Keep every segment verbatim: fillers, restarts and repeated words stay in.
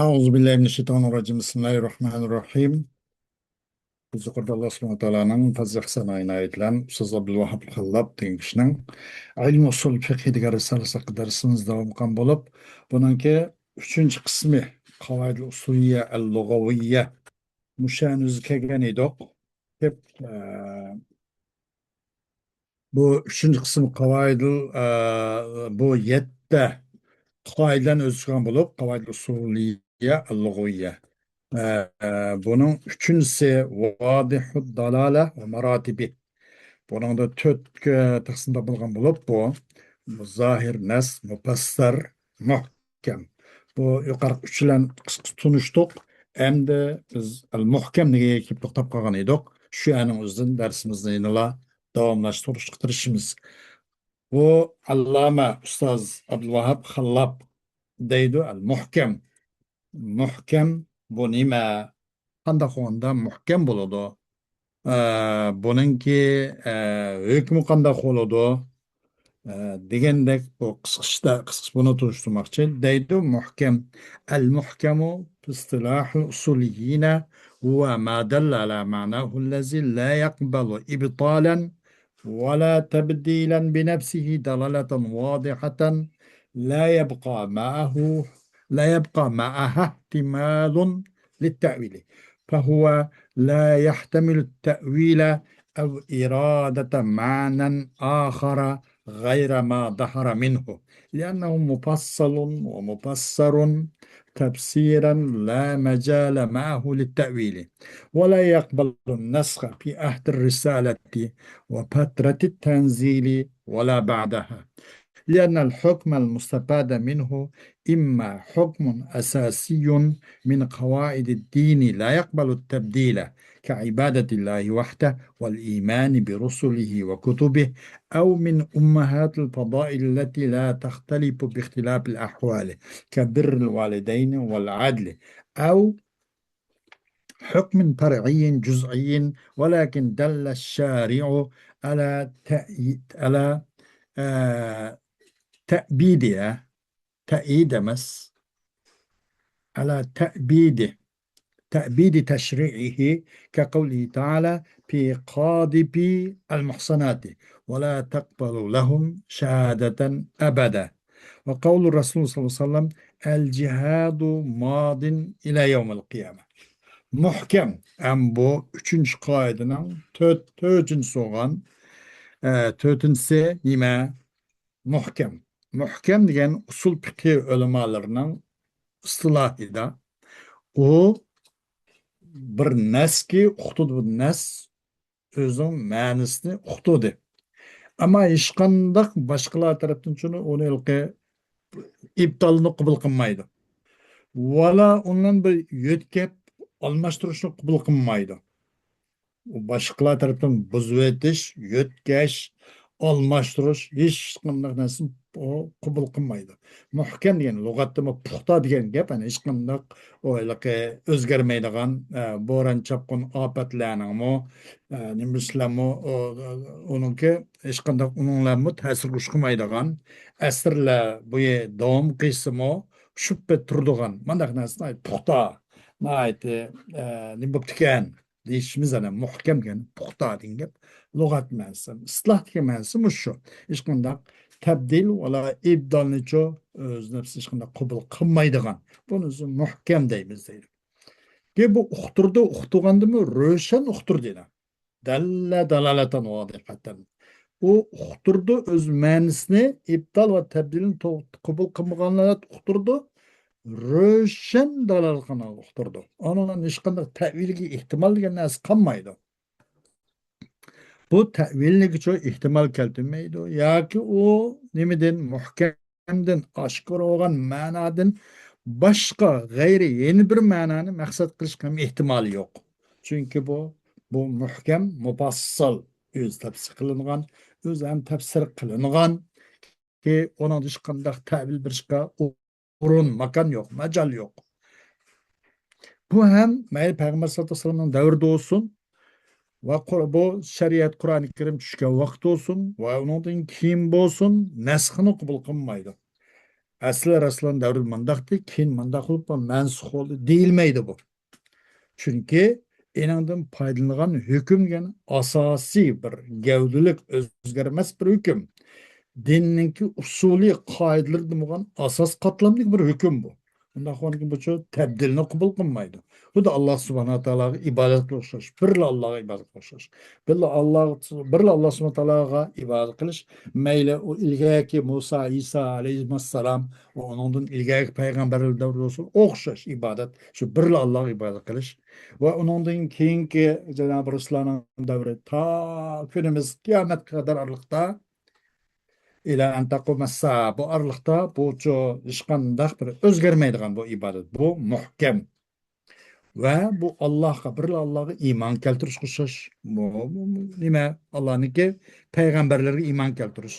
أعوذ بالله من الشيطان الرجيم. بسم الله الرحمن الرحيم. بىز يۇقىرىدا ئاللا سۇبھانەھۇ ۋە تائالانىڭ پەزلى ئىھسان ئىنايىتى بىلەن ئۇستاز ئابدۇلۋاھاب خاللاپ دېگەن كىشىنىڭ ئىلمى ئۇسۇل فىقھى دېگەن رىسالىسى ھەققىدە دەرسىمىز داۋام قىلغان بولۇپ، بۇنىڭكى ئۈچىنچى قىسمى قاۋائىدۇل ئۇسۇلىيە ئەل لۇغەۋىيە مۇشۇ ئۇزۇن كەلگەن ئىدۇق. دەپ، ئە، بۇ ئۈچىنچى قىسىم قاۋائىدىل، ئە، بۇ يەتتە قائىدىلەرنى ئۆز ئىچىگە ئالغان بولۇپ، قاۋائىدىل ئۇسۇلىيە، لۇغىۋىيە. ئە، ئە، بۇنىڭ ئۈچىنچىسى ۋادىھۇد دالالە ۋە ماراتىبى. بۇنىڭدا تۆتكە تەقسىم بولغان بولۇپ، بۇ زاھىر، نەس، مۇپەسسەر، مۇھكەم. بۇ يۇقىرىقى ئۈچلەن قىسقىچە تونۇشتۇق. ئەمدى بىز ئەل مۇھكەم دېگەن يەرگە كېلىپ توختاپ قالغان ئىدۇق. شۇ يەرنىڭ ئۆزىدىن دەرسىمىزنى يەنىلا داۋاملاشتۇرۇشقا تىرىشىمىز. بۇ ئاللامە ئۇستاز ئابدۇلۋاھاب خاللاپ دەيدۇ، ئەل مۇھكەم. مۇھكەم بۇ نېمە؟ قانداق بولغاندا مۇھكەم بولىدۇ؟ ئە، بۇنىڭكى، ئە، ھۆكمى قانداق بولىدۇ؟ ئە، دېگەندەك بۇ قىسقىچە، قىسقىچە بۇنى تونۇشتۇرماقچى. دەيدۇ مۇھكەم. المحكم في اصطلاح الأصوليين هو ما دل على معناه الذي لا يقبل إبطالا ولا تبديلا بنفسه دلالة واضحة لا يبقى معه، لا يبقى معها احتمال للتأويل، فهو لا يحتمل التأويل أو إرادة معنى آخر غير ما ظهر منه، لأنه مفصل ومفسر تفسيرا لا مجال معه للتأويل، ولا يقبل النسخ في عهد الرسالة وفترة التنزيل ولا بعدها، لأن الحكم المستفاد منه إما حكم أساسي من قواعد الدين لا يقبل التبديل، كعبادة الله وحده والإيمان برسله وكتبه، أو من أمهات الفضائل التي لا تختلف باختلاف الأحوال، كبر الوالدين والعدل، أو حكم فرعي جزئي، ولكن دل الشارع على تأييد، على، آه، تأبيدها، تأييد مس، على تأبيد، تأبيد تشريعه، كقوله تعالى في قاذف المحصنات: ولا تقبلوا لهم شهادة أبدا. وقول الرسول صلى الله عليه وسلم: الجهاد ماض إلى يوم القيامة. مۇھكەم. ھەم بۇ ئۈچىنچى قائىدىنىڭ تۆت، تۆتىنچىسى بولغان، ئە، تۆتىنچىسى نېمە؟ مۇھكەم. مۇھكەم دېگەن ئۇسۇل پىقھى ئۆلىمالىرىنىڭ ئىستىلاھىدا، ئۇ بىر نەسكى ئۇقتۇرىدۇ، بىر نەس ئۆزىنىڭ مەنىسىنى ئۇقتۇردى. ئەمما ھېچقانداق باشقىلار تەرەپتىن شۇنى، ئۇنى ھېلىقى ئىبدالنى قوبۇل قىلمايدۇ. ۋالا ئۇنىڭ بىر يۆتكەپ ئالماشتۇرۇشنى قوبۇل قىلمايدۇ. ئۇ باشقىلار تەرەپتىن بۇزۇۋېتىش، يۆتكەش، ئالماشتۇرۇش، ھېچقانداق نەرسىنى ئۇ قوبۇل قىلمايدۇ. مۇھكەم دېگەن لۇغەتتىمۇ پۇختا دېگەن گەپ، يەنى ھېچقانداق ئۇ ھېلىقى ئۆزگەرمەيدىغان، ئە، بوران، چاپقۇن، ئاپەتلەرنىڭمۇ، ئە، نېمە دېسىلەرمۇ، ئۇ، ئۇنىڭكى ھېچقانداق ئۇنىڭلارمۇ تەسىرگە ئۇچرىمايدىغان، ئەسىرلەر بويى داۋام قىلسىمۇ، شۈبھە تۇرىدىغان، مانداق نەرسە ناھايىتى پۇختا، ناھايىتى، ئە، نېمە بوپتىكەن دېيىشىمىز، ئەنە، مۇھكەم دېگەن پۇختا دېگەن گەپ لۇغەت مەنىسى. ئىستىلاھ دېگەن مەنىسى مۇشۇ. ھېچقانداق تەبدىل ۋالا ئىبدالنىچۇ ئۆز نەپسى ھېچقانداق قوبۇل قىلمايدىغان. بۇنى ئۆزى مۇھكەم دەيمىز دەيدۇ. كېيىن بۇ ئۇقتۇردى، ئۇقتۇرغاندىمۇ روشەن ئۇقتۇردى. دەللە دالالەتەن ۋادىھەتەن. ئۇ ئۇقتۇردى، ئۆز مەنىسىنى ئىبدال ۋە تەبدىلنى تو-، قوبۇل قىلمىغانلار ئۇقتۇردى. روشەن دالالەت قىلغان ئۇقتۇردى. ئۇنىڭ ھېچقانداق تەۋىلگە ئېھتىمال دېگەن نەرسە قالمايدۇ. بۇ تەۋىلگىچۇ ئېھتىمال كەلتۈرمەيدۇ. ياكى ئۇ نېمىدىن، مۇھكەمدىن، ئاشكارا بولغان مەنادىن باشقا غەيرىي يەنە بىر مەنانى مەقسەت قىلىشقا ھەم ئېھتىمالى يوق. چۈنكى بۇ، بۇ مۇھكەم، مۇپەسسەل، ئۆزى تەپسىر قىلىنغان، ئۆزى ھەم تەپسىر قىلىنغان. ئۇنىڭدا ھېچقانداق تەۋىل بېرىشقە ئورۇن، ماكان يوق، ماجال يوق. بۇ ھەم مەيلى پەيغەمبەر سەللەللاھۇ ئەلەيھى ۋەسەللەمنىڭ دەۋرىدە بولسۇن ۋە قۇر-، بۇ شەرىئەت، قۇرئانى كەرىم چۈشكەن ۋاقىت بولسۇن ۋە ئۇنىڭدىن كېيىن بولسۇن، نەسخنى قوبۇل قىلمايدۇ. ئەسلى رەسۇلۇللا دەۋرىدە مۇنداقتى، كېيىن مۇنداق بولۇپ، بۇ مەنسۇخ بولدى دېيىلمەيدۇ بۇ. چۈنكى ئېنىڭدىن پايدىلىنىدىغان ھۆكۈم دېگەن ئاساسىي بىر گەۋدىلىك، ئۆزگەرمەس بىر ھۆكۈم. دىننىڭكى ئۇسۇلىي قائىدىلىرىدىن بولغان ئاساس قاتلامدىكى بىر ھۆكۈم بۇ. ئۇنداق بولغاندىكىن بۇ تەبدىلنى قوبۇل قىلمايدۇ. خۇددى ئاللا سۇبھانەھۇ ۋە تائالاغا ئىبادەتكە ئوخشاش، بىرلا ئاللاغا ئىبادەتكە ئوخشاش. بىرلا ئاللا، بىرلا ئاللا سۇبھانەھۇ ۋە تائالاغا ئىبادەت قىلىش، مەيلى ئۇ ئىلگەركى مۇسا، ئىسا ئەلەيھىمەسسالام ۋە ئۇنىڭدىن ئىلگەركى پەيغەمبەرلەر دەۋرىدە بولسۇن، ئوخشاش ئىبادەت، شۇ بىرلا ئاللاغا ئىبادەت قىلىش ۋە ئۇنىڭدىن كېيىنكى جانابى رۇسۇللارنىڭ دەۋرى تا كۈنىمىز قىيامەتكە قەدەر ئارىلىقتا، ئىلە ئەن تەقۇمەسسا، بۇ ئارىلىقتا بۇچۇ ھېچقانداق بىر ئۆزگەرمەيدىغان بۇ ئىبادەت، بۇ مۇھكەم. ۋە بۇ ئاللاغا، بىرلا ئاللاغا ئىمان كەلتۈرۈشكە ئوخشاش. بۇ، بۇ، بۇ نېمە؟ ئاللانىڭكى پەيغەمبەرلىرىگە ئىمان كەلتۈرۈش،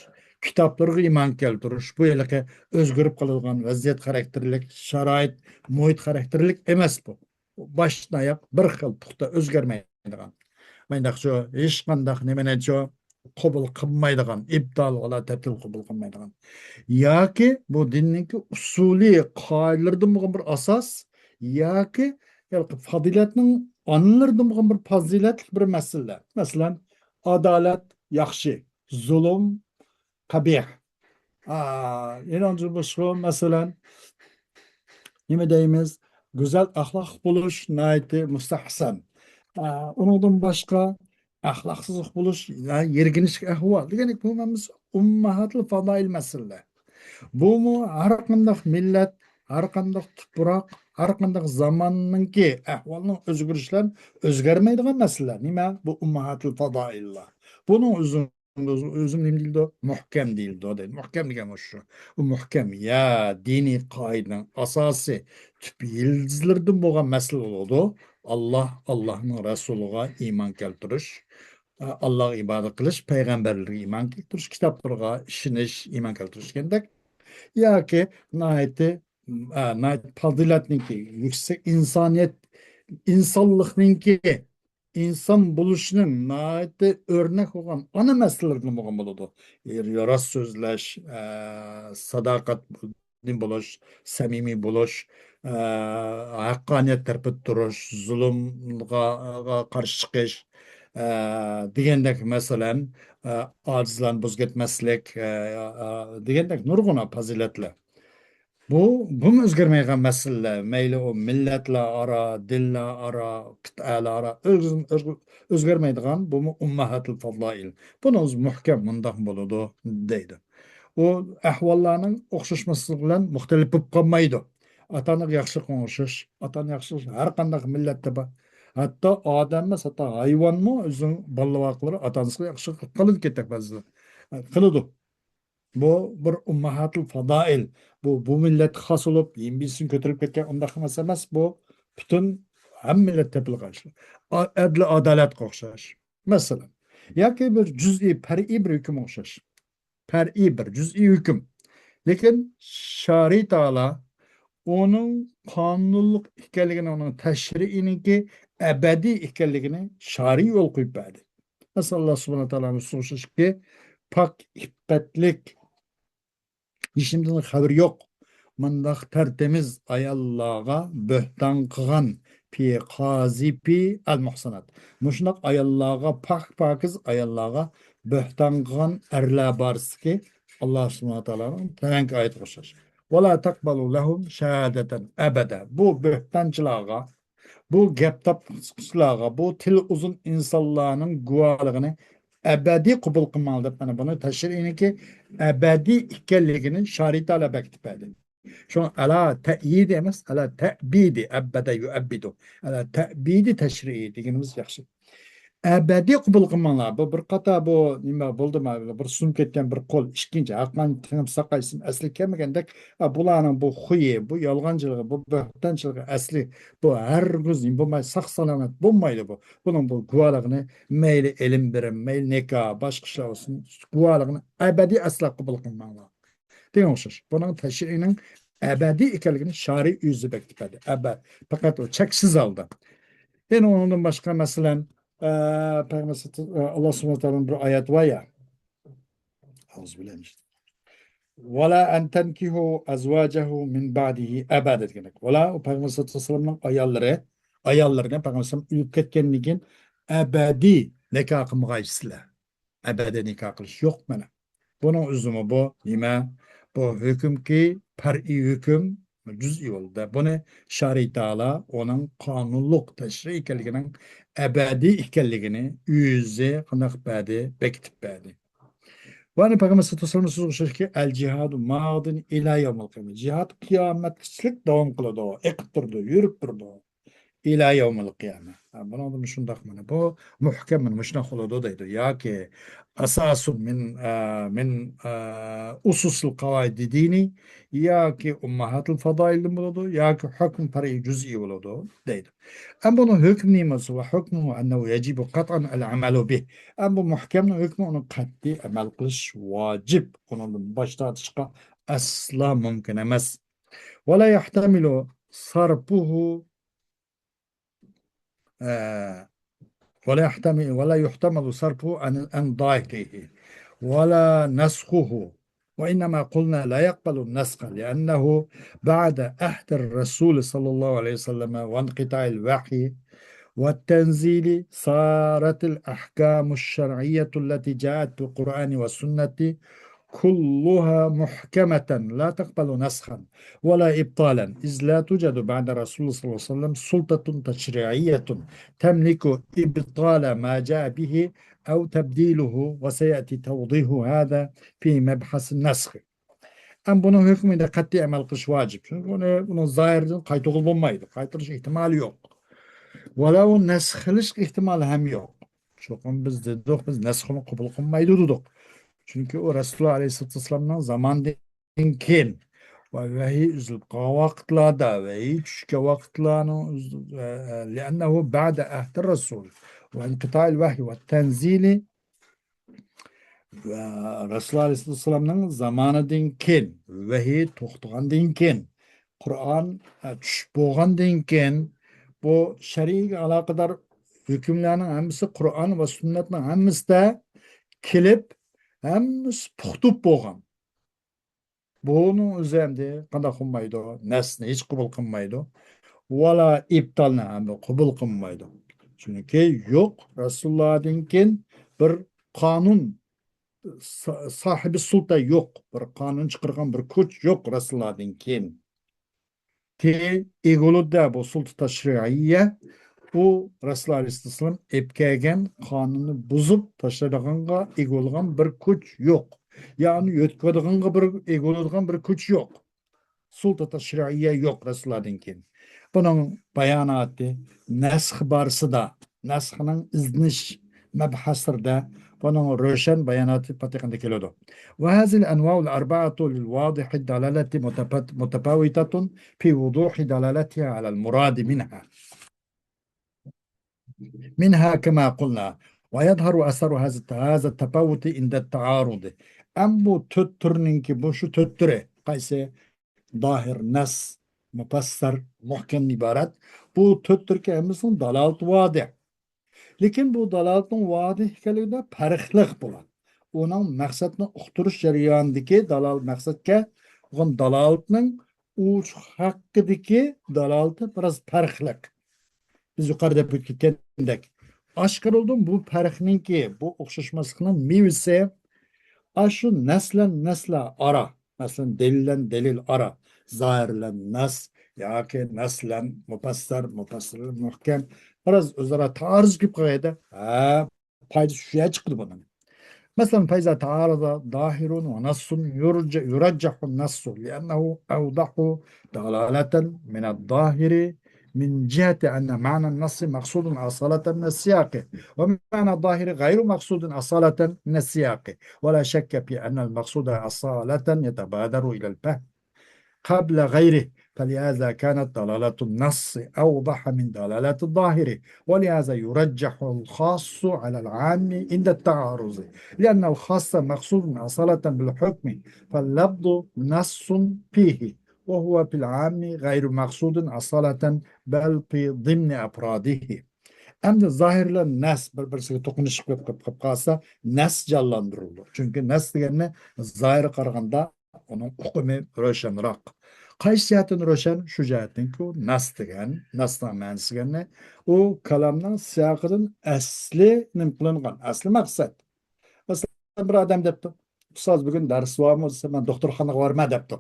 كىتابلىرىغا ئىمان كەلتۈرۈش، بۇ ھېلىقى ئۆزگىرىپ قالىدىغان ۋەزىيەت خاراكتېرلىك، شارائىت، مۇھىت خاراكتېرلىك ئەمەس بۇ. باشتىن ئاياق بىر خىل پۇختا ئۆزگەرمەيدىغان. مانداقچۇ ھېچقانداق نېمىنىچۇ قوبۇل قىلمايدىغان، ئىبدال ۋالا تەبدىل قوبۇل قىلمايدىغان. ياكى بۇ دىننىڭكى ئۇسۇلىي قائىدىلىرىدىن بولغان بىر ئاساس، ياكى ھېلىقى پازىلەتنىڭ ئانىلىرىدىن بولغان بىر پازىلەتلىك بىر مەسىلە. مەسىلەن، ئادالەت ياخشى، زۇلۇم قەبىھ. ئا، يەنە ئاندىن باشقا، مەسىلەن، نېمە دەيمىز؟ گۈزەل ئەخلاقلىق بولۇش ناھايىتى مۇستەھسەن. ئا، ئۇنىڭدىن باشقا، ئەخلاقسىزلىق بولۇش، يا يىرگىنچلىك ئەھۋال دېگەندەك، بۇ ھەممىسى ئۇمماھاتۇل فازائىل مەسىلىلەر. بۇمۇ ھەر قانداق مىللەت، ھەر قانداق تۇپراق، ھەر قانداق زاماننىڭكى ئەھۋالنىڭ ئۆزگىرىشى بىلەن ئۆزگەرمەيدىغان مەسىلىلەر. نېمە؟ بۇ ئۇمماھاتۇل فازائىللار. بۇنىڭ ئۆزى ئۆزى نېمە دېيىلىدۇ؟ مۇھكەم دېيىلىدۇ دەيدۇ. مۇھكەم دېگەن مۇشۇ. ئۇ مۇھكەم. يا دىنىي قائىدىنىڭ ئاساسىي تۈپ يىلتىزلىرىدىن بولغان مەسىلە بولىدۇ. ئاللا، ئاللانىڭ رەسۇلىغا ئىمان كەلتۈرۈش، ئاللاغا ئىبادەت قىلىش، پەيغەمبەرلەرگە ئىمان كەلتۈرۈش، كىتابلارغا ئىشىنىش، ئىمان كەلتۈرۈش دېگەندەك، ياكى ناھايىتى، ئا، ناھايىتى پازىلەتنىڭكى يۈكسەك ئىنسانىيەت، ئىنسانلىقنىڭكى ئىنسان بولۇشنىڭ ناھايىتى ئۆرنەك بولغان ئانا مەسىلىلىرىدىن بولغان بولىدۇ. راست سۆزلەش، ئە، ساداقەت بولۇش، سەمىمىي بولۇش، ئە، ھەققانىيەت تەرىپىدە تۇرۇش، زۇلۇمغا، غا قارشى چىقىش، ئە، دېگەندەك، مەسىلەن، ئە، ئاجىزلارنى بوزەك ئەتمەسلىك، ئە، ئە، دېگەندەك نۇرغۇن پازىلەتلەر. بۇ، بۇمۇ ئۆزگەرمەيدىغان مەسىلىلەر. مەيلى ئۇ مىللەتلەر ئارا، دىنلەر ئارا، قىتئەلەر ئارا ئۆز-، ئۆز-، ئۆزگەرمەيدىغان، بۇمۇ ئۇمماھاتۇل فازائىل. بۇنىڭ ئۆزى مۇھكەم، مۇنداق بولىدۇ دەيدۇ. ئۇ ئەھۋاللارنىڭ ئوخشاشماسلىقى بىلەن مۇختەلىپ بولۇپ قالمايدۇ. ئاتا-ئانىغا ياخشىلىققا ئوخشاش، ئاتا-ئانا ياخشىلىق ھەر قانداق مىللەتتە بار. ھەتتا ئادەم ئەمەس، ھەتتا ھايۋانمۇ ئۆزىنىڭ بالىلىرىغا، ئاتا-ئانىسىغا ياخشىلىق قىلىدۇ، كېتەك بەزىلەر قىلىدۇ. بۇ بىر ئۇمماھاتۇل فازائىل. بۇ، بۇ مىللەتكە خاس بولۇپ، يىمبىسىدىن كۆتۈرۈلۈپ كەتكەن ئۇنداق نەرسە ئەمەس. بۇ پۈتۈن ھەممە مىللەت تېپىلغان ئىشلار. ئا-، ئەدىل ئادالەتكە ئوخشاش. مەسىلەن، ياكى بىر جۈزئىي، پەرئىي بىر ھۆكۈم ئوخشاش. پەرئىي بىر، جۈزئىي ھۆكۈم. لېكىن شارى تائالا ئۇنىڭ قانۇنلۇق ئىكەنلىكىنى، ئۇنىڭ تەشرىئىنىڭكى ئەبەدىي ئىكەنلىكىنى شارى يول قويۇپ بەردى. مەسىلەن، ئاللا سۇبھانەھۇ ۋە تائالانىڭ سۆزىگە ئوخشاشكى، پاك ئىپپەتلىك، ھېچنېمىدىن خەۋىرى يوق، مۇنداق تەرتەمىز ئاياللارغا بۆھتان قىلغان، پى قازىپى ئەل مۇھسانات. مۇشۇنداق ئاياللارغا، پاك-پاكىز ئاياللارغا بۆھتان قىلغان ئەرلەر بارسىكى، ئاللا سۇبھانەھۇ ۋە تائالانىڭ تۆۋەنكى ئايىتىگە ئوخشاش. ۋەلا تەقبەلۇ لەھۇم شاھادەتەن ئەبەدە. بۇ بۆھتانچىلارغا، بۇ گەپ تاپقۇچىلارغا، بۇ تىلى ئۇزۇن ئىنسانلارنىڭ گۇۋاھلىقىنى ئەبەدىي قوبۇل قىلماڭ دەپ، مانا بۇنى تەشرىئىنىڭكى ئەبەدىي ئىكەنلىكىنى شارى تائالا بەكىتىپ بەردى. شۇڭا ئەلا تەئيىدى ئەمەس، ئەلا تەئبىدى، ئەببەدە يۇئەببىدۇ. ئەلا تەئبىدى تەشرىئى دېگىنىمىز ياخشى. ئەبەدىي قوبۇل قىلماڭلار. بۇ بىر قاتار بۇ نېمە بولدى، مانا بىر سۇنۇپ كەتكەن بىر قول، ئىككىنچى ھەققانى تېڭىپ ساقايسىم ئەسلى كەلمىگەندەك، ئا، بۇلارنىڭ بۇ خۇيى، بۇ يالغانچىلىقى، بۇ بۆھتانچىلىقى ئەسلى، بۇ ھەرگىز نېمە بولماي، ساق سالامەت بولمايدۇ بۇ. بۇنىڭ بۇ گۇۋاھلىقىنى مەيلى ئېلىم بېرىم، مەيلى نىكاھ، باشقا ئىشلار بولسۇن، گۇۋاھلىقىنى ئەبەدىي ئەسلا قوبۇل قىلماڭلار دېگەن ئوخشاش. بۇنىڭ تەشرىئىنىڭ ئەبەدىي ئىكەنلىكىنى شارى ئۆزى بەكىتىپ بەردى. ئەبەد، پەقەت ئۇ چەكسىز ھالدا. يەنە ئۇنىڭدىن باشقا، مەسىلەن، ئە، پەيغەمبەر سەللەللاھۇ ئەلەيھى ۋەسەللەم، ئە، ئاللا سۇبھانەھۇ ۋە تائالانىڭ بىر ئايەت بار يا. ئەئۇزۇ بىللاھى مىنەش-، ۋەلا ئەن تەنكىھۇ ئەزۋاجەھۇ مىن بەئدىھى ئەبەدە دېگەندەك. ۋەلا ئۇ پەيغەمبەر سەللەللاھۇ ئەلەيھى ۋەسەللەمنىڭ ئاياللىرى، ئاياللىرىنى پەيغەمبەر سەللەللاھۇ ئەلەيھى ۋەسەللەم ئۆلۈپ كەتكەندىن كېيىن ئەبەدىي نىكاھ قىلمىغايسىلەر. ئەبەدىي نىكاھ قىلىش يوق مانا. بۇنىڭ ئۆزىمۇ بۇ نېمە؟ بۇ ھۆكۈمكى پەرئىي ھۆكۈم، جۈزئىي بولدى. بۇنى شارىئى تائالا ئۇنىڭ قانۇنلۇق تەشرىئىي ئىكەنلىكىنىڭ ئەبەدىي ئىكەنلىكىنى ئۆزى قانداق بەردى؟ بېكىتىپ بەردى. ۋە ئەنە پەيغەمبەر سەللەللاھۇ ئەلەيھى ۋەسەللەم سۆزىگە ئوخشاشكى، ئەل جىھادۇ مادىن ئىلا يەۋمىل قىيامە. جىھاد قىيامەتكىچىلىك داۋام قىلىدۇ، ئېقىپ تۇرىدۇ، يۈرۈپ تۇرىدۇ. ئىلا يەۋمىل قىيامە. ھە، بۇنىڭدىن شۇنداق مانا. بۇ مۇھكەم، مانا مۇشۇنداق بولىدۇ دەيدۇ. ياكى ئاساسۇ مىن، ئە، مىن، ئە، ئۇسۇسىل قاۋائىدى دىنى، ياكى ئۇمماھاتىل فادائىلدىن بولىدۇ، ياكى ھۆكمى پەرئىي جۈزئىي بولىدۇ دەيدۇ. ئەمما بۇنىڭ ھۆكمى نېمىسى؟ ۋە ھۆكمۇھۇ ئەننەھۇ يەجىبۇ قەتئەن ئەل ئەمەلۇ بىھ. ئەمما بۇ مۇھكەمنىڭ ھۆكمى ئۇنى قەتئىي ئەمەل قىلىش ۋاجىپ. ئۇنىڭدىن باش تارتىشقا ئەسلا مۇمكىن ئەمەس. ۋە لا يەھتەمىلۇ سەرپۇھۇ، ئە، ۋە لا يەھتەمىل، ۋە لا يەھتەمىلۇ سەرپۇھۇ ئەن، ئەن ظاھىرىھى ۋە لا نەسخۇھۇ. وإنما قلنا لا يقبل النسخ لأنه بعد عهد الرسول صلى الله عليه وسلم وانقطاع الوحي والتنزيل صارت الأحكام الشرعية التي جاءت بالقرآن والسنة كلها محكمة لا تقبل نسخا ولا إبطالا، إذ لا توجد بعد رسول الله صلى الله عليه وسلم سلطة تشريعية تملك إبطال ما جاء به أو تبديله، وسيأتي توضيح هذا في مبحث النسخ. ئەمما بۇنىڭ ھۆكمىدە قەتئىي ئەمەل قىلىش ۋاجىپ. چۈنكى بۇنى، بۇنىڭ زاھىرىدىن قايتۇرغىلى بولمايدۇ. قايتۇرۇش ئېھتىمالى يوق. ۋەلەۋ نەسخ قىلىش ئېھتىمالى ھەم يوق. چوقۇم بىز دېدۇق، بىز نەسخنى قوبۇل قىلمايدۇ دېدۇق. چۈنكى ئۇ رەسۇلۇللا ئەلەيھىسسالاتۇ ۋەسسالامنىڭ زامانىدىن كېيىن ۋە ۋەھىي ئۈزۈلۈپ قالغان ۋاقىتلاردا، ۋەھىي چۈشكەن ۋاقىتلارنىڭ ئۈز-، ئە، ئە، لىئەننەھۇ بەئدە ئەھدى رەسۇل ۋە ئىنقىتائىل ۋەھيى ۋە تەنزىلى ۋە رەسۇلۇللا ئەلەيھىسسالامنىڭ زامانىدىن كېيىن، ۋەھىي توختىغاندىن كېيىن، قۇرئان، ئە، چۈشۈپ بولغاندىن كېيىن، بۇ شەرئىيگە ئالاقىدار ھۆكۈملەرنىڭ ھەممىسى قۇرئان ۋە سۈننەتنىڭ ھەممىسىدە كېلىپ، ھەممىسى پۇختۇپ بولغان. بۇنىڭ ئۆزى ئەمدى قانداق قىلمايدۇ؟ نەسخنى ھېچ قوبۇل قىلمايدۇ. ۋالا ئىبتالنى ھەم قوبۇل قىلمايدۇ. چۈنكى يوق، رەسۇلۇللادىن كېيىن بىر قانۇن سا-، ساھىبى سۇلتا يوق، بىر قانۇن چىقارغان بىر كۈچ يوق رەسۇلۇللادىن كېيىن. تى ئىگىلىدە بۇ سۇلتا تەشرىئىيە، ئۇ رەسۇلۇللا ئەلەيھىسسالام ئېلىپ كەلگەن قانۇننى بۇزۇپ تاشلايدىغانغا ئىگە بولغان بىر كۈچ يوق. يا ئۇنى يۆتكىۋېتىدىغانغا بىر ئىگە بولىدىغان بىر كۈچ يوق. سۇلتا تەشرىئىيە يوق رەسۇلۇللادىن كېيىن. بۇنىڭ باياناتى نەسخ بارىسىدا، نەسخنىڭ ئىزدىنىش مەبھەسلىرىدە بۇنىڭ روشەن باياناتى پاتىقىندا كېلىدۇ. وهذه الأنواع الأربعة للواضح الدلالة متفاوتة في وضوح دلالتها على المراد منها. منها كما قلنا، ويظهر أثر هذا، هذا التفاوت عند التعارض. ئەم بۇ تۆت تۈرنىڭكى، بۇ شۇ تۆت تۈرى، قايسى؟ زاھىر، نەس، مۇپەسسەر، مۇھكەمدىن ئىبارەت. بۇ تۆت تۈركى ھەممىسىنىڭ دالالىتى ۋادىھ. لېكىن بۇ دالالىتىنىڭ ۋادىھ ئىكەنلىكىدە پەرقلىق بولىدۇ. ئۇنىڭ مەقسەتنى ئۇقتۇرۇش جەريانىدىكى دالال-، مەقسەتكە بولغان دالالىتىنىڭ ئۇ ھەققىدىكى دالالىتى بىراز پەرقلىق. بىز يۇقىرىدا دەپ ئۆتكەندەك، ئاشكارىلىدۇ بۇ پەرقنىڭكى، بۇ ئوخشاشماسلىقنىڭ مېۋىسى ئاشۇ نەسلەن نەسلە ئارا، مەسىلەن، دەلىللەن دەلىل ئارا، زاھىرلەن نەس ياكى نەسلەن مۇپەسسەر، مۇپەسسەرلەن مۇھكەم، بىراز ئۆزئارا تائارۇز كېلىپ قالغاندا، ھە، پايدا شۇ يەر چىقىدۇ بۇنىڭ. مەسىلەن، فإذا تعارض ظاهر ونص يرج-، يرجح النص لأنه أوضح دلالة من الظاهر من جهة أن معنى النص مقصود أصالة من السياق، ومعنى الظاهر غير مقصود أصالة من السياق، ولا شك في أن المقصود أصالة يتبادر إلى الفهم قبل غيره، فلهذا كانت دلالة النص أوضح من دلالة الظاهر، ولهذا يرجح الخاص على العام عند التعارض، لأن الخاص مقصود أصالة بالحكم، فاللفظ نص فيه، وهو في العام غير مقصود أصالة، بل في ضمن أفراده. ئەمدى زاھىرلەر نەس بىر-بىرسىگە توقۇنۇشۇپ قېلىپ، قېلىپ، قېلىپ قالسا، نەس جانلاندۇرۇلىدۇ. چۈنكى نەس دېگەننى زاھىرغا قارىغاندا ئۇنىڭ ئۇقۇمى روشەنراق. قايسى جەھەتتىن روشەن؟ شۇ جەھەتتىنكى، ئۇ نەس دېگەن، نەسنىڭ مەنىسى دېگەننى، ئۇ كالامنىڭ سىياقىدىن ئەسلى نېمە قىلىنغان، ئەسلى مەقسەت. مەسىلەن، بىر ئادەم دەپتۇ، «ئۇستاز، بۈگۈن دەرس بارمۇ؟» دېسە، «مەن دوختۇرخانىغا بارىمەن» دەپتۇ.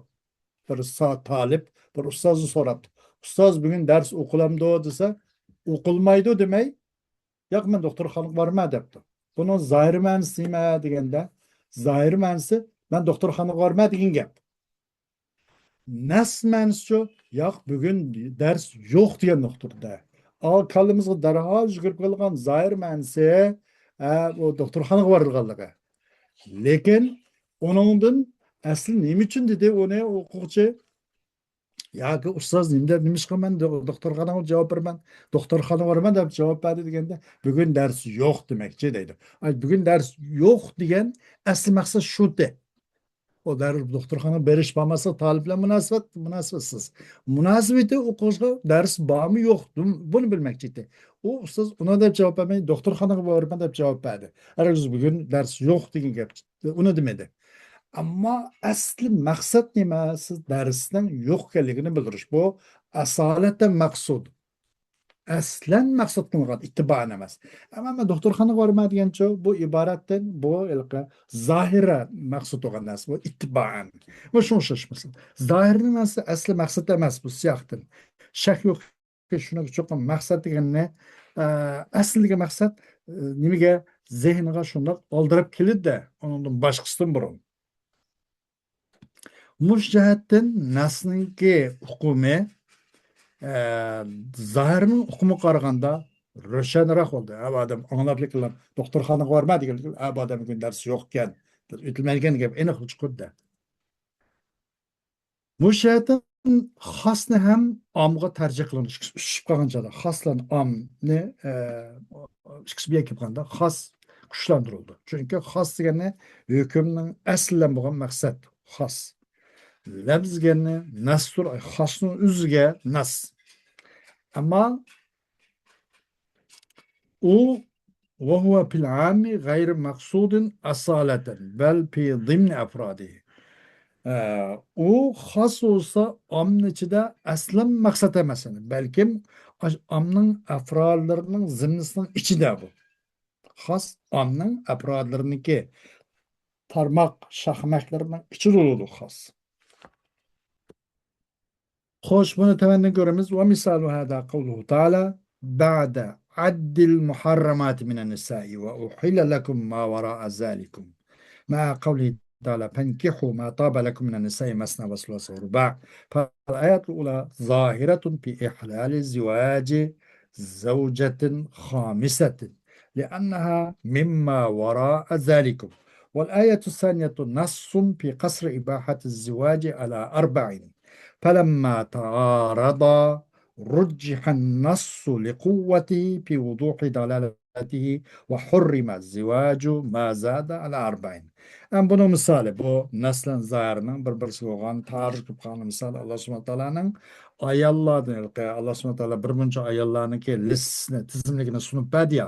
بىر سا-، تالىپ بىر ئۇستازدىن سوراپتۇ، «ئۇستاز، بۈگۈن دەرس ئوقۇلامدۇ؟» دېسە، «ئوقۇلمايدۇ» دېمەي، «ياق، مەن دوختۇرخانىغا بارىمەن» دەپتۇ. بۇنىڭ زاھىرىي مەنىسى نېمە دېگەندە، زاھىرىي مەنىسى، «مەن دوختۇرخانىغا بارىمەن» دېگەن گەپ. نەس مەنىسىچۇ؟ «ياق، بۈگۈن دەرس يوق» دېگەن نۇقتىدا. ئا، كاللىمىزغا دەرھال يۈگۈرۈپ كېلىدىغان زاھىر مەنىسى، ئە، ئۇ دوختۇرخانىغا بارىدىغانلىقى. لېكىن ئۇنىڭدىن ئەسلى نېمە ئۈچۈن دېدى ئۇنى ئوقۇغۇچى؟ ياكى «ئۇستاز، نېمە دەپ، نېمىشقا مەن دو-، دوختۇرخانىغا جاۋاب بېرىمەن، دوختۇرخانىغا بارىمەن» دەپ جاۋاب بەردى دېگەندە، «بۈگۈن دەرس يوق» دېمەكچى دەيدۇ. ئاي، بۈگۈن دەرس يوق دېگەن ئەسلى مەقسەت شۇتى. ئۇ دەرس دوختۇرخانىغا بېرىش بارماسلىق تالىپ بىلەن مۇناسىۋەت، مۇناسىۋەتسىز. مۇناسىۋىتى ئوقۇغۇچىغا دەرس بارمۇ يوق، بۇ-، بۇنى بىلمەكچى ئىدى. ئۇ ئۇستاز ئۇنى دەپ جاۋاب بەرمەي، «دوختۇرخانىغا بارىمەن» دەپ جاۋاب بەردى. ھەرگىز «بۈگۈن دەرس يوق» دېگەن گەپ ئۇنى دېمىدى. ئەمما ئەسلى مەقسەت نېمە؟ سىز دەرسنىڭ يوق ئىكەنلىكىنى بىلدۈرۈش. بۇ ئاسالەتەن مەقسۇد. ئەسلەن مەقسەت قىلىنغان، ئىتتىبائەن ئەمەس. ئەمما «مەن دوختۇرخانىغا بارىمەن» دېگەنچۇ، بۇ ئىبارەتتىن، بۇ ھېلىقى زاھىرە مەقسۇد بولغان نەرسە، بۇ ئىتتىبائەن. بۇ شۇڭا ئوخشاش مەسىلە. زاھىرنىڭ نەرسە ئەسلى مەقسەت ئەمەس، بۇ سىياقتىن. شەك يوق، شۇنىڭ چوقۇم مەقسەت دېگەننى، ئە، ئەسلىدىكى مەقسەت، ئە، نېمىگە، زېھىنغا شۇنداق ئالدىراپ كېلىدۇ-دە، ئۇنىڭدىن باشقىسىدىن بۇرۇن. مۇشۇ جەھەتتىن نەسنىڭكى ئۇقۇمى، ئە، زاھىرنىڭ ئۇقۇمىغا قارىغاندا روشەنرەك بولدى. ھە، بۇ ئادەم ئاڭلاپلا، «دوختۇرخانىغا بارما» دېگەن، «ھە، بۇ ئادەم بۈگۈن دەرس يوق ئىكەن، ئۆتۈلمەيدىكەن» دېگەن گەپ ئېنىق چىقىدۇ. مۇشۇ يەردىن خاسنى ھەم ئامغا تەرجىھ قىلىنىش ئىككىسى ئۇچۇشۇپ قالغان چاغدا، خاس بىلەن ئامنى، ئە، ئىككىسى بىر يەرگە كېلىپ قالغاندا، خاس كۈچلەندۈرۈلىدۇ. چۈنكى خاس دېگەننى ھۆكۈمنىڭ ئەسلى بىلەن بولغان مەقسەت، خاس. لەپز دېگەننى نەستۇر، ئاي، خاسنىڭ ئۆزىگە نەس. ئەمما ئۇ، «وهو في العام غير مقصود أصالة، بل في ضمن أفراده». ئە، ئۇ خاس بولسا ئامنىڭ ئىچىدە ئەسلەن مەقسەت ئەمەس، يەنى بەلكىم ئاش-، ئامنىڭ ئەفرادلىرىنىڭ زىمنىسىنىڭ ئىچىدە بۇ. خاس ئامنىڭ ئەپرادلىرىنىڭكى تارماق شاخمەكلىرىنىڭ ئىچىدە بولىدۇ خاس. خوش، بۇنى تۆۋەندىن كۆرىمىز. ومثال هذا قوله تعالى: «بعد عد المحرمات من النساء وأحل لكم ما وراء ذلكم»، مع قوله تعالى: «فانكحوا ما طاب لكم من النساء مثنى وثلاث ورباع». فالآية الأولى ظاهرة في إحلال زواج زوجة خامسة، لأنها مما وراء ذلكم. والآية الثانية نص في قصر إباحة الزواج على أربع، فلما تعارضا رجح النص لقوته في وضوح دلالته وحرم زواج ما زاد على أربع. ئەمما بۇنىڭ مىسالى، بۇ نەس بىلەن زاھىرنىڭ بىر-بىرسىگە بولغان تائارۇز قىلىپ قالغان مىسالى، ئاللا سۇبھانەھۇ تائالانىڭ ئاياللاردىن، ھېلىقى ئاللا سۇبھانەھۇ تائالا بىر مۇنچە ئاياللارنىڭكى لىستىسىنى، تىزىملىكىنى سۇنۇپ بەردى يا.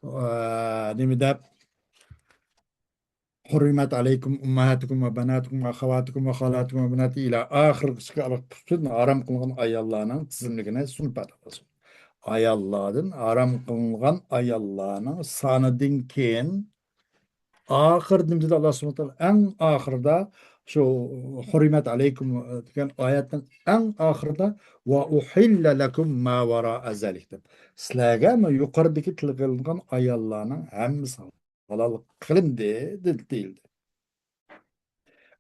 ئە، نېمە دەپ؟ «حرمت عليكم أمهاتكم وبناتكم وأخواتكم وخالاتكم وبنات»، ئىلى ئاخىرغىچە پۈتۈن ھارام قىلغان ئاياللارنىڭ تىزىملىكىنى سۇنۇپ بەردى. ئاياللاردىن ھارام قىلىنغان ئاياللارنىڭ سانىدىن كېيىن ئاخىرىدا نېمە دېدى ئاللا سۇبھانەھۇ ۋە تائالا؟ ئەڭ ئاخىرىدا شۇ «حرمت عليكم» دېگەن ئايەتنىڭ ئەڭ ئاخىرىدا «وأحل لكم ما وراء ذلك» دەپ، سىلەرگە مۇ يۇقىرىدىكى تىلغا ئېلىنغان ئاياللارنىڭ ھەممىسى ھالال قىلىندى دېدى، دېيىلدى.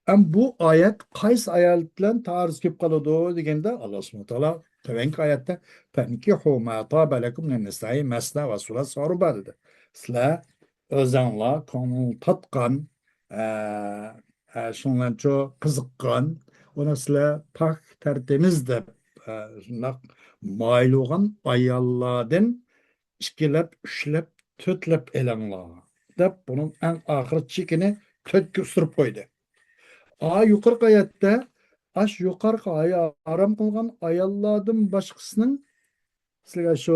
ئەم بۇ ئايەت قايسى ئايەت بىلەن تائارۇز كېلىپ قالىدۇ دېگەندە، ئاللا سۇبھانەھۇ ۋە تائالا تۆۋەنكى ئايەتتە «فانكحوا ما طاب لكم من النساء مثنى وثلاث ورباع» دېدى. سىلەر ئۆزۈڭلار كۆڭۈل تارتقان، ئە، ئە، شۇڭلارچۇ قىزىققان، ئۇنى سىلەر پاك تەرتىمىز دەپ، ئە، شۇنداق مايىل بولغان ئاياللاردىن ئىككىلەپ، ئۈچلەپ، تۆتلەپ ئېلىڭلار دەپ، بۇنىڭ ئەڭ ئاخىرى چېكىنى تۆتكە ئۇستۇرۇپ قويدى. ئا، يۇقىرىقى ئايەتتە ئاش يۇقىرىقى ئايا-، ھارام قىلغان ئاياللاردىن باشقىسىنىڭ، سىلەرگە شۇ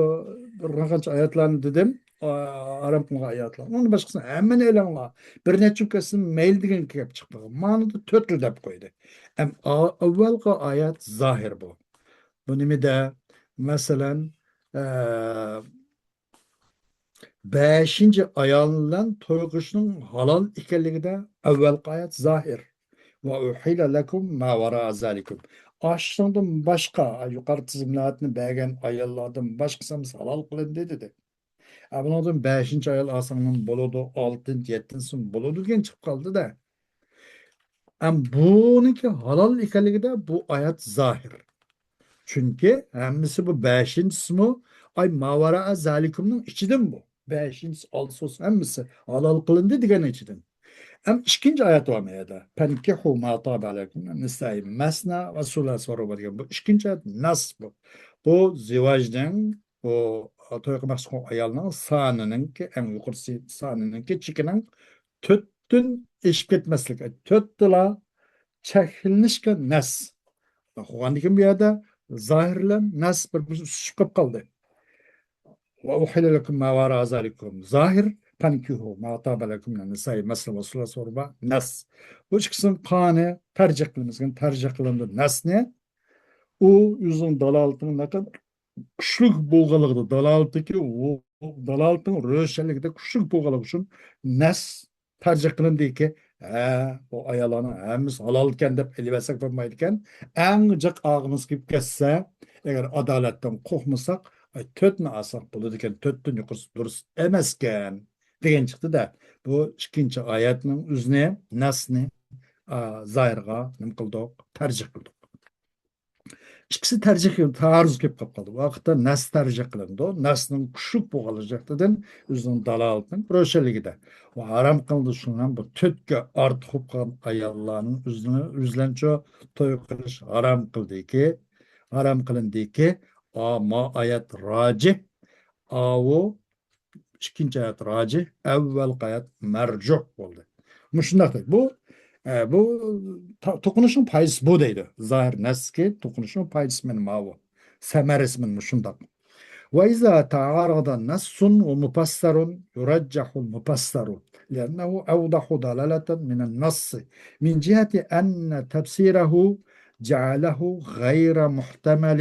بىر قانچە ئايەتلەرنى دېدىم، ئا-، ھارام قىلغان ئايەتلەر. ئۇنىڭدىن باشقىسىنى ھەممىنى ئېلىڭلار. بىر نەچچە كەلسۇن مەيلى دېگەن گەپ چىقمىغان. مانىدا تۆتلا دەپ قويدى. ئەم، ئا-، ئاۋۋالقى ئايەت زاھىر بۇ. بۇ نېمىدە؟ مەسىلەن، ئە، بەشىنچى ئايال بىلەن توي قىلىشنىڭ ھالال ئىكەنلىكىدە ئەۋۋەلقى ئايەت زاھىر. ۋە ئۇھىلە لەكۇم ما ۋەرائە زالىكۇم. ئاشۇنىڭدىن باشقا، يۇقىرى تىزىملاتنى بەرگەن ئاياللاردىن باشقىسى ھالال قىلىندى دېدى. ئە، بۇنىڭدىن بەشىنچى ئايال ئالساڭمۇ بولىدۇ، ئالتىنچى، يەتتىنچىسىمۇ بولىدۇ دېگەن چىقىپ قالدى-دە. ئەم، بۇنىڭكى ھالال ئىكەنلىكىدە بۇ ئايەت زاھىر. چۈنكى ھەممىسى بۇ بەشىنچىسىمۇ، ئاي، ماۋارا زالىكۇمنىڭ ئىچىدىن بۇ. بەشىنچىسى، ئالتىسى ھەممىسى ھالال قىلىندى دېگەن ئىچىدىن. ئەم، ئىككىنچى ئايەت بار مۇ يەردە؟ فانكحوا ما طاب لكم من النساء مثنى وثلاث ورباع دېگەن. بۇ ئىككىنچى ئايەت نەس بۇ. بۇ زىۋاجنىڭ، بۇ توي قىلماقچى بولغان ئايالنىڭ سانىنىڭكى، ئەڭ يۇقىرىسى سانىنىڭكى چېكىنىڭ تۆتتىن ئېشىپ كەتمەسلىك، تۆتتىلا چەكلىنىشكە نەس. قىلغاندىكىن بۇ يەردە زاھىر بىلەن نەس بىر-بىرىگە سۈزۈشۈپ قېلىپ قالدى. ۋە ئۇھىلە لەكۇم ما ۋەرائە زالىكۇم. زاھىر، فانكحوا ما طاب لكم من النساء مثنى وثلاث ورباع، نەس. بۇ ئىككىسىنىڭ قانى تەرجىھ قىلىنىدىكەن، تەرجىھ قىلىنىدۇ نەسنى. ئۇ ئۆزىنىڭ دالالىتىنىڭ نەقەدەر كۈچلۈك بولغانلىقىدا، دالالىتىكى، ئۇ دالالىتىنىڭ روشەنلىكىدە كۈچلۈك بولغانلىقى ئۈچۈن نەس تەرجىھ قىلىندىكى، ھە، بۇ ئاياللارنىڭ ھەممىسى ھالال ئىكەن دەپ ئېلىۋەتسەك بولمايدىكەن. ئەڭ جىق ئاغزىمىز كېلىپ كەتسە، ئەگەر ئادالەتتىن قورقمىساق، ئاي، تۆتنى ئالساق بولىدىكەن، تۆتتىن يۇقىرىسى دۇرۇس ئەمەسكەن دېگەن چىقتى-دە. بۇ ئىككىنچى ئايەتنىڭ ئۆزىنى، نەسنى، ئا، زاھىرغا نېمە قىلدۇق؟ تەرجىھ قىلدۇق. ئىككىسى تەرجىھ، تائارۇز كېلىپ قالىپ قالدى. بۇ ۋاقىتتا نەس تەرجىھ قىلىنىدۇ. نەسنىڭ كۈچلۈك بولغانلىقى جەھەتتىن ئۆزىنىڭ دالالىتىنىڭ روشەنلىكىدە. ۋە ھارام قىلدى شۇنىڭ بۇ تۆتكە ئارتۇق بولۇپ قالغان ئاياللارنىڭ ئۆزىنى، ئۆزلەرنىچۇ توي قىلىش ھارام قىلدىكى، ھارام قىلىندىكى، ئا، ما ئايەت راجىھ، ئاۋۇ ئىككىنچى ئايەت راجىھ، ئەۋۋەلقى ئايەت مەرجۇھ بولدى. مۇشۇنداق دەيدۇ. بۇ، ئە، بۇ تا-، توقۇنۇشنىڭ پايدىسى بۇ دەيدۇ. زاھىر نەسكى توقۇنۇشنىڭ پايدىسى مانا ماۋۇ. سەمەرىسى مانا مۇشۇنداق. وإذا تعارض نص ومفسر يرجح المفسر لأنه أوضح دلالة من النص من جهة أن تفسيره جعله غير محتمل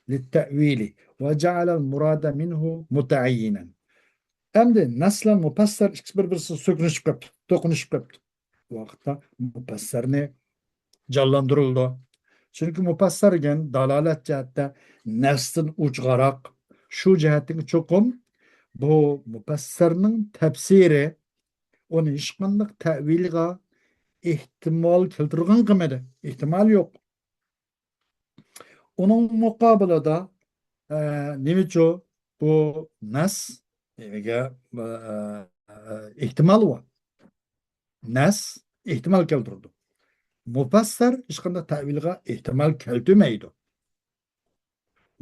للتأويل وجعل المراد منه متعينا. ئەمدى نەس بىلەن مۇپەسسەر ئىككىسى بىر-بىرسىگە سۆكۈنۈشۈپ قېپتۇ، توقۇنۇشۇپ قېپتۇ. بۇ ۋاقىتتا مۇپەسسەرنى جانلاندۇرۇلىدۇ. چۈنكى مۇپەسسەر دېگەن دالالەت جەھەتتە نەستىن ئوچۇقراق. شۇ جەھەتتىن چوقۇم بۇ مۇپەسسەرنىڭ تەپسىرى ئۇنى ھېچقانداق تەۋىلغا ئېھتىمال كەلتۈرگەن قىلمىدى. ئېھتىمال يوق. ئۇنىڭ مۇقابىلىدا، ئە، نېمىچۇ بۇ نەس نېمىگە، ئە، ئە، ئېھتىمال بار. نەس ئېھتىمال كەلتۈرىدۇ. مۇپەسسەر ھېچقانداق تەۋىلغا ئېھتىمال كەلتۈرمەيدۇ.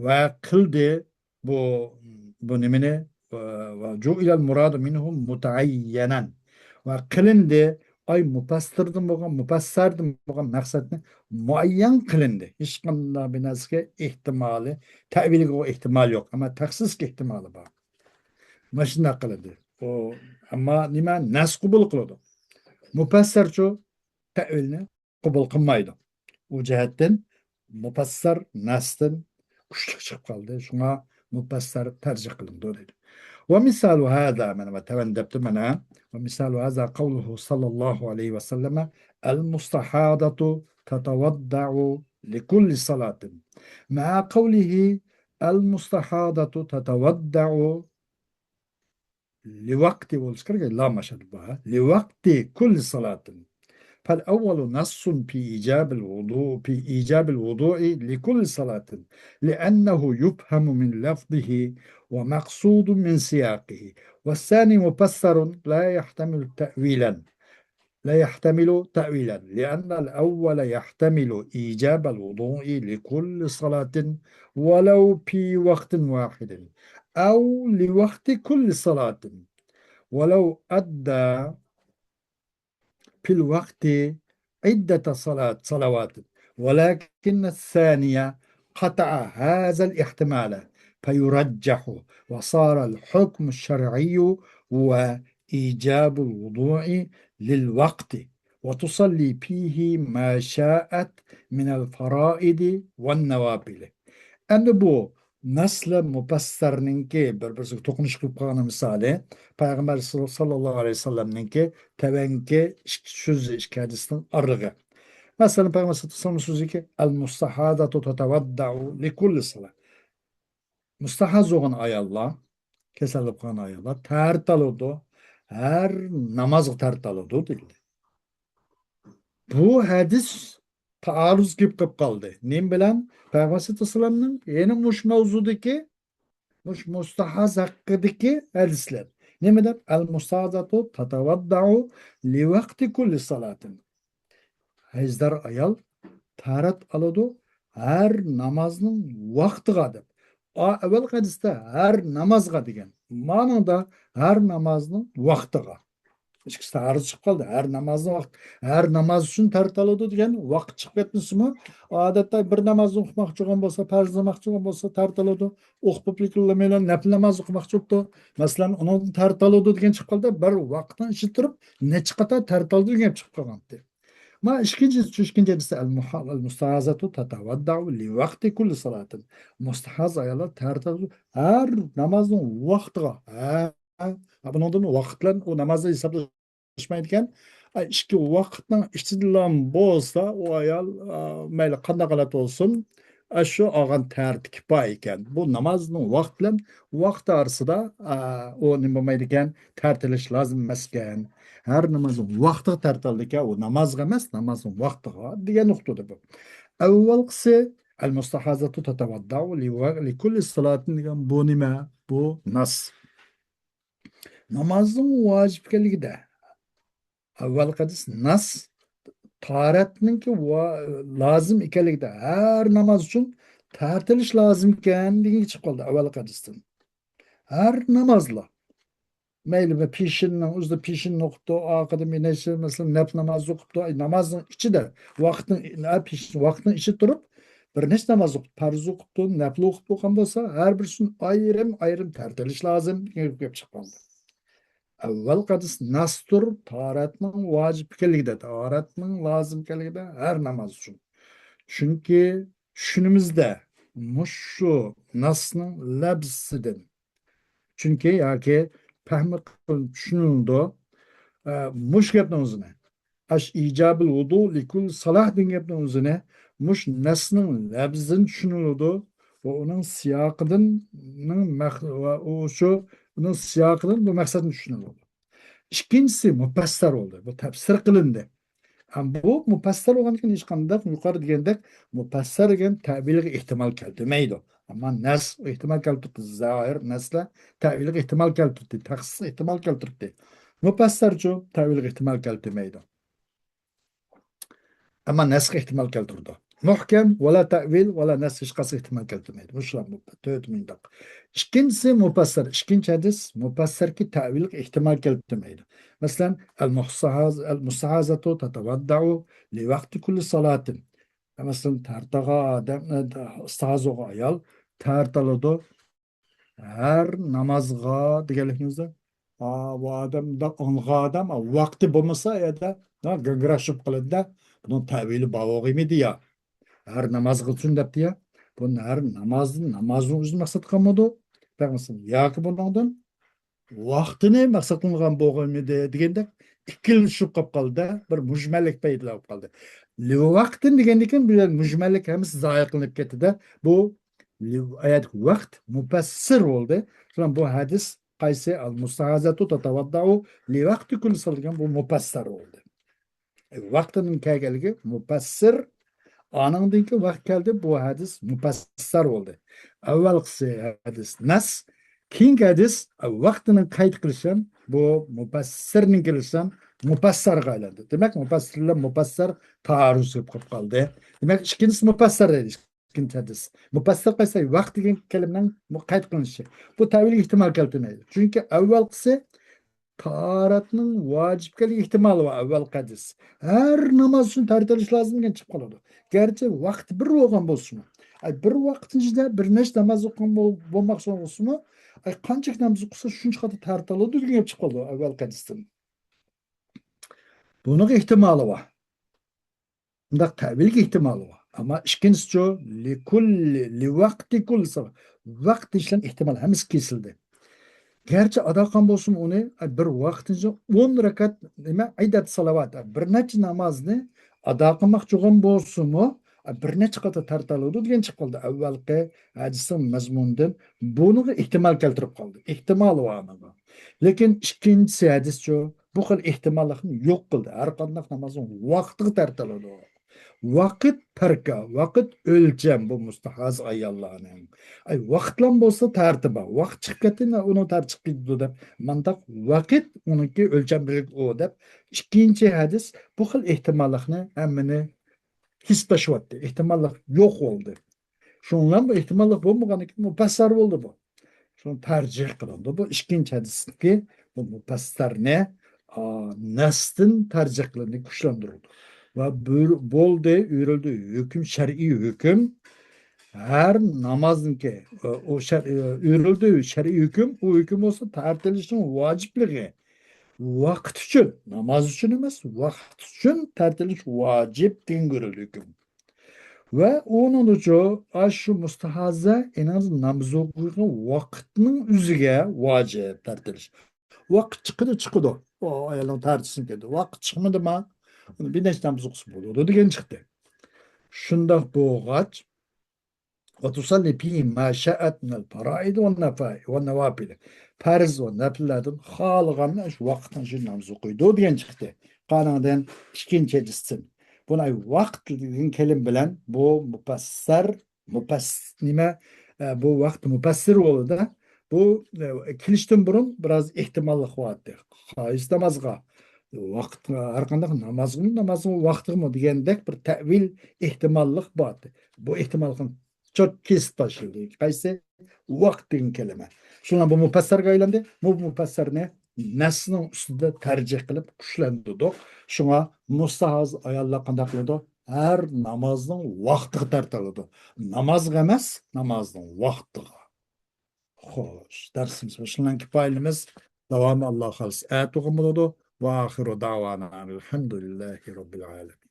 ۋە قىلدى بۇ، بۇ نېمىنى، ۋە، ۋە جۇئىلەل مۇرادۇ مىنھۇ مۇتەئەييەنەن. ۋە قىلىندى، ئاي، مۇپەسسىردىن بولغان، مۇپەسسەردىن بولغان مەقسەتنى مۇئەييەن قىلىندى. ھېچقانداق بىر نەرسىگە ئېھتىمالى، تەۋىلگە ئېھتىمال يوق، ئەمما تەخسىسكە ئېھتىمالى بار. مۇشۇنداق قىلىندى. ئۇ، ئەمما نېمە؟ نەس قوبۇل قىلىدۇ. مۇپەسسەرچۇ؟ تەۋىلنى قوبۇل قىلمايدۇ. ئۇ جەھەتتىن مۇپەسسەر نەستىن كۈچلۈك چىقىپ قالدى. شۇڭا مۇپەسسەر تەرجىھ قىلىنىدۇ دېدى. ومثال هذا، مانا، تۆۋەندە دەپتۇ، مانا. ومثال هذا قوله صلى الله عليه وسلم: المستحاضة تتوضأ لكل صلاة. مع قوله: المستحاضة تتوضأ لوقت بولسا كېرەك، لا ماشاللا، لوقت كل صلاة. فالأول نص في إيجاب الوضوء، في إيجاب الوضوء لكل صلاة، لأنه يفهم من لفظه ومقصود من سياقه. والثاني مفسر لا يحتمل تأويلا، لا يحتمل تأويلا، لأن الأول يحتمل إيجاب الوضوء لكل صلاة ولو في وقت واحد، أو لوقت كل صلاة ولو أدى في الوقت عدة صلاة، صلوات، ولكن الثاني قطع هذا الاحتمال، فيرجح، وصار الحكم الشرعي هو إيجاب الوضوء للوقت، وتصلي فيه ما شاءت من الفرائض والنوافل. ئەمدى بۇ نەسلە مۇپەسسەرنىڭكى بىر-بىرسىگە توقۇنۇش قىلىپ قالغان مىسالى، پەيغەمبەر ساللاللاھۇ ئەلەيھى ۋەسەللەمنىڭكى تەۋەنكى ئىككى سۆزى، ئىككى ھەدىسنىڭ ئارىلىقى. مەسىلەن، پەيغەمبەر ساللاللاھۇ ئەلەيھى ۋەسەللەم سۆزىكى، المستحاضة تتودع لكل صلاة. مۇستاھاز بولغان ئاياللار، كېسەل بولۇپ قالغان ئاياللار تەھارەت ئالىدۇ، ھەر نامازغا تەھارەت ئالىدۇ دېدى. بۇ ھەدىس تائارۇز كېلىپ قېلىپ قالدى. نېمە بىلەن؟ پەيغەمبەر ئەلەيھىسسالامنىڭ يەنە مۇشۇ ماۋزۇدىكى، مۇشۇ مۇستاھاز ھەققىدىكى ھەدىسلەر. نېمە دەپ؟ المستحاضة تتودع لوقت كل صلاة. ھەيزدار ئايال تەھارەت ئالىدۇ ھەر نامازنىڭ ۋاقتىغا دەپ. ئا، ئەۋۋەلقى ھەدىستە ھەر نامازغا دېگەن. مانىڭدا ھەر نامازنىڭ ۋاقتىغا. ئىككىسى تائارۇز چىقىپ قالدى. ھەر نامازنىڭ ۋاقتى، ھەر ناماز ئۈچۈن تەھارەت ئالىدۇ دېگەن ۋاقىت چىقىپ كەتمىسىمۇ، ئادەتتە بىر نامازنى ئوقۇماقچى بولغان بولسا، پەرز ناماز ئوقۇماقچى بولسا تەھارەت ئالىدۇ. ئوقۇپ بولۇپ بولۇپلا مەيلى نەپلى ناماز ئوقۇماقچى بولۇپتۇ. مەسىلەن، ئۇنىڭدىن تەھارەت ئالىدۇ دېگەن چىقىپ قالدى. بىر ۋاقىتنىڭ ئىچىدە تۇرۇپ نەچچە قاتا تەھارەت ئالىدۇ دېگەن گەپ چىقىپ قالغانتى. ما ئىككىنچى، ئىككىنچى ھەدىستە، المستحاضة تتودع لوقت كل صلاة. مۇستاھاز ئاياللار تەھارەت ئالىدۇ ھەر نامازنىڭ ۋاقتىغا. ھە، ھە، بۇنىڭدىن ۋاقىت بىلەن ئۇ نامازنى ھېسابلاشمايدىكەن. ئىككى ۋاقىتنىڭ ئىچىدىلا بولسا، ئۇ ئايال، ئا، مەيلى قانداق ھالەت بولسۇن، ئا، شۇ ئالغان تەھارىتى كۇپايە ئىكەن. بۇ نامازنىڭ ۋاقتى بىلەن ۋاقتى ئارىسىدا، ئا، ئۇ نېمە بولمايدىكەن، تەھارەت ئېلىش لازىم ئەمەسكەن. ھەر نامازنىڭ ۋاقتىغا تەھارەت ئالىدىكەن، ئۇ نامازغا ئەمەس، نامازنىڭ ۋاقتىغا دېگەن نۇقتىدا بۇ. ئەۋۋەلقىسى، المستحاضة تتودع لوقت كل صلاة دېگەن بۇ نېمە؟ بۇ ناس. نامازنىڭ ۋاجىپ ئىكەنلىكىدە. ئەۋۋەلقى ھەدىس ناس، تاھارەتنىڭكى ۋا-، لازىم ئىكەنلىكىدە، ھەر ناماز ئۈچۈن تەھارەت ئېلىش لازىم ئىكەن دېگەن چىقىپ قالدى ئەۋۋەلقى ھەدىستىن. ھەر نامازلا. مەيلى، بىر پېشىننىڭ ئۆزىدە پېشىن ئوقۇپتۇ، ئارقىدىن بىر نەچچە، مەسىلەن، نەپلى ناماز ئوقۇپتۇ. ئاي، نامازنىڭ ئىچىدە، ۋاقىتنىڭ، ئا، پېشىن، ۋاقىتنىڭ ئىچىدە تۇرۇپ، بىر نەچچە ناماز ئوقۇپ، پەرز ئوقۇپتۇ، نەپلى ئوقۇپ بولغان بولسا، ھەر بىرسىنى ئايرىم-ئايرىم تەھارەت ئېلىش لازىم دېگەن گەپ چىقىپ قالدى. ئەۋۋەلقى ھەدىس ناستۇر، تاھارەتنىڭ ۋاجىپ ئىكەنلىكىدە، تاھارەتنىڭ لازىم ئىكەنلىكىدە ھەر ناماز ئۈچۈن. چۈنكى چۈشىنىمىزدە مۇشۇ ناسنىڭ لەپزىدىن، چۈنكى ياكى پەھمى قىلىپ چۈشىنىلىدۇ. ئە، مۇشۇ گەپنىڭ ئۆزىنى، ئاش ئىجابىل ۋۇدۇ لىكۇل سالاھ دېگەن گەپنىڭ ئۆزىنى مۇشۇ نەسنىڭ لەپزىدىن چۈشىنىلىدۇ. ۋە ئۇنىڭ سىياقىدىن، نىڭ مەق-، ۋە ئۇ شۇ، ئۇنىڭ سىياقىدىن بۇ مەقسەتنى چۈشىنىلىدۇ. ئىككىنچىسى مۇپەسسەر بولدى. بۇ تەپسىر قىلىندى. ھەم بۇ مۇپەسسەر بولغاندىكىن ھېچقانداق يۇقىرى دېگەندەك مۇپەسسەر دېگەن تەۋىلگە ئېھتىمال كەلتۈرمەيدۇ. ئەمما نەس ئېھتىمال كەلتۈردى. زاھىر نەسلەر تەۋىلگە ئېھتىمال كەلتۈردى. تەخسىسقا ئېھتىمال كەلتۈردى. مۇپەسسەرچۇ تەۋىلگە ئېھتىمال كەلتۈرمەيدۇ. ئەمما نەسخ ئېھتىمال كەلتۈرىدۇ. مۇھكەم ۋەلا تەۋىل ۋەلا نەسخ ھېچقايسى ئېھتىمال كەلتۈرمەيدۇ. مۇشۇلار تۆت مۇنداق. ئىككىنچىسى مۇپەسسەر. ئىككىنچى ھەدىس مۇپەسسەركى تەۋىلگە ئېھتىمال كەلتۈرمەيدۇ. مەسىلەن، ئەل مۇستەھاز-، ئەل مۇستەھازەتۇ تەتەۋەددەئۇ لىۋەقتى كۇللى سالاتىن. مەسىلەن، تەھارەت ئالغان ئادەم، ئىستىھازە بولغان ئايال تەھارەت ئالىدۇ. ھەر نامازغا دېگەنلىكىمىزدە، ئا، بۇ ئادەم مۇنداق ئاڭلىغان ئادەم، ئا، ۋاقتى بولمىسا، ئەدە، نا، گاڭگىراشىپ قالىدىدا، بۇنىڭ تەۋىلى بار بولغىيمىدى يا. ھەر نامازغا ئۈچۈن دەپتۇ يا. بۇ ھەر نامازدىن، نامازنىڭ ئۆزىنى مەقسەت قىلمىدۇ. بەرمىسۇن. ياكى بۇنىڭدىن ۋاقتىنى مەقسەت قىلغان بولغىيمىدى دېگەندەك ئىككىلىشىپ قاپ قالدى، بىر مۈجمەللىك پەيدا بولۇپ قالدى. ۋاقتىن دېگەندىكىن بۇ يەر مۈجمەللىك ھەممىسى زايە قىلىنىپ كەتتىدە. بۇ ئايەت ۋاقىت مۇپەسسىر بولدى. شۇڭا بۇ ھەدىس قايسى؟ ئەل مۇستەھازەتۇ تەتەۋەددەئۇ لىۋەقتى كۇللى سالاتىن دېگەن بۇ مۇپەسسەر بولدى. ۋاقتىنىڭ كەلگەنلىكى مۇپەسسىر. ئانىڭدىن كېيىن ۋاقىت كەلدى، بۇ ھەدىس مۇپەسسەر بولدى. ئەۋۋەلقىسى ھەدىس نەس، كېيىنكى ھەدىس ۋاقتىنىڭ قەيت قىلىشى بۇ مۇپەسسىرنىڭ كېلىشى مۇپەسسەرغا ئايلاندى. دېمەك، مۇپەسسىر بىلەن مۇپەسسەر تائارۇز قىلىپ قالدى. دېمەك، ئىككىنچىسى مۇپەسسەر دەيدۇ. ئىككىنچى ھەدىس. مۇپەسسەر قايسى؟ ۋاقىت دېگەن كەلىمىنىڭ مۇ-، قەيت قىلىنىشى. بۇ تەۋىلگە ئېھتىمال كەلتۈرمەيدۇ. چۈنكى ئەۋۋەلقىسى تاھارەتنىڭ ۋاجىپ ئىكەنلىكى ئېھتىمالى بار، ئەۋۋەلقى ھەدىس. ھەر ناماز ئۈچۈن تەھارەت ئېلىش لازىم دېگەن چىقىپ قالىدۇ. گەرچە ۋاقتى بىر بولغان بولسىمۇ. ئاي، بىر ۋاقىتنىڭ ئىچىدە بىر نەچچە ناماز ئوقۇغان بول-، بولماقچى بولسىمۇ، ئاي، قانچىلىك ناماز ئوقۇسا، شۇنچە قاتى تارتىلىدۇ دېگەن گەپ چىقىپ قالىدۇ ئەۋۋەلقى ھەدىستىن. بۇنىڭ ئېھتىمالى بار. بۇنداق تەۋىلگە ئېھتىمالى بار. ئەمما ئىككىنچىسىچۇ، لىكۇللى، لىۋاقتى كۇللى سالاة. ۋاقىت دېيىشلەرنىڭ ئېھتىمالى ھەممىسى كېسىلدى. گەرچە ئادا قىلغان بولسىمۇ ئۇنى، بىر ۋاقىتنىڭ ئىچىدە ئون رەكەت، نېمە، ئىددەت سالاۋات، بىر نەچچە نامازنى ئادا قىلماقچى بولغان بولسىمۇ، بىر نەچچە قاتا تارتالىدۇ دېگەن چىقىپ قالدى ئەۋۋەلقى ھەدىسنىڭ مەزمۇنىدىن. بۇنىڭغا ئېھتىمال كەلتۈرۈپ قالدى. ئېھتىمالى بار ئانىڭغا. لېكىن ئىككىنچىسى ھەدىسچۇ، بۇ خىل ئېھتىماللىقنى يوق قىلدى. ھەر قانداق نامازنىڭ ۋاقتىغا تارتىلىدۇ. ۋاقىت پەركا، ۋاقىت ئۆلچەم بۇ مۇستاھاز ئاياللارنىڭ. ئاي، ۋاقىتلام بولسا تەرتىبى بار. ۋاقىت چىقىپ كەتتى، ئۇنىڭ تەرتىبى چىقىپ كېتىدۇ دەپ. مانداق ۋاقىت ئۇنىڭكى ئۆلچەملىك ئۇ دەپ. ئىككىنچى ھەدىس بۇ خىل ئېھتىماللىقنى ھەممىنى كېسىپ تاشلىۋەتتى. ئېھتىماللىق يوق بولدى. شۇنىڭ بىلەن بۇ ئېھتىماللىق بولمىغاندىكىن مۇپەسسەر بولدى بۇ. شۇنى تەرجىھ قىلىندى. بۇ ئىككىنچى ھەدىستىكى بۇ مۇپەسسەرنى، ئا، نەستىن تەرجىھ قىلىندى، كۈچلەندۈرۈلدى. ۋە بۇ-، بولدى، ئۆرۈلدى ھۆكۈم، شەرئىي ھۆكۈم. ھەر نامازنىڭكى، ئۇ شەر-، ئۆرۈلدى شەرئىي ھۆكۈم، ئۇ ھۆكۈم بولسا تارتىلىشنىڭ ۋاجىپلىقى. ۋاقىت ئۈچۈن، ناماز ئۈچۈن ئەمەس، ۋاقىت ئۈچۈن تارتىلىش ۋاجىپ دېگەن كۆرۈلدى ھۆكۈم. ۋە ئۇنىڭدىچۇ، ئاشۇ مۇستاھازە، ئېنىڭىز ناماز ئوقۇيدىغان ۋاقىتنىڭ ئۆزىگە ۋاجىپ تارتىلىش. ۋاقىت چىقىدۇ، چىقىدۇ. ئۇ ئايالنىڭ تارتىشىسى كەلدى. ۋاقىت چىقمىدىما، بىر نەچچە ناماز ئوقۇسا بولىدۇ دېگەن چىقتى. شۇنداق بولغاچ، وتصلي فيه ما شاءت من الفرائض والنفا-، والنوافل. پەرز ۋە نەپىللەردىن خالىغاننى شۇ ۋاقىتنىڭ ئىچىدە ناماز ئوقۇيدۇ دېگەن چىقتى. قانىڭدىن ئىككىنچى ھەدىستىن. بۇنى ئاي ۋاقىت دېگەن كەلىم بىلەن بۇ مۇپەسسەر، مۇپەس-، نېمە، ئە، بۇ ۋاقىت مۇپەسسىر بولىدۇ. بۇ، ئە، كېلىشتىن بۇرۇن بىراز ئېھتىماللىق بارتى. قايسى نامازغا، ۋاقىت، ھەر قانداق نامازغىمۇ، نامازنىڭ ۋاقتىغىمۇ دېگەندەك بىر تەۋىل ئېھتىماللىق بارتى. بۇ ئېھتىماللىقنى چوت كېسىپ تاشلىدى. قايسى؟ ۋاقىت دېگەن كەلىمە. شۇنىڭ بۇ مۇپەسسەرگە ئايلاندى. بۇ مۇپەسسەرنى نەسنىڭ ئۈستىدە تەرجىھ قىلىپ كۈچلەندۈردۇق. شۇڭا مۇستاھاز ئاياللار قانداق قىلىدۇ؟ ھەر نامازنىڭ ۋاقتىغا تارتىلىدۇ. نامازغا ئەمەس، نامازنىڭ ۋاقتىغا. خوش، دەرسىمىز مۇشۇنىڭ كىپايىلىمىز. داۋامى ئاللا خالىسا ئەتە بولىدۇ. وآخر دعوانا أن الحمد لله رب العالمين.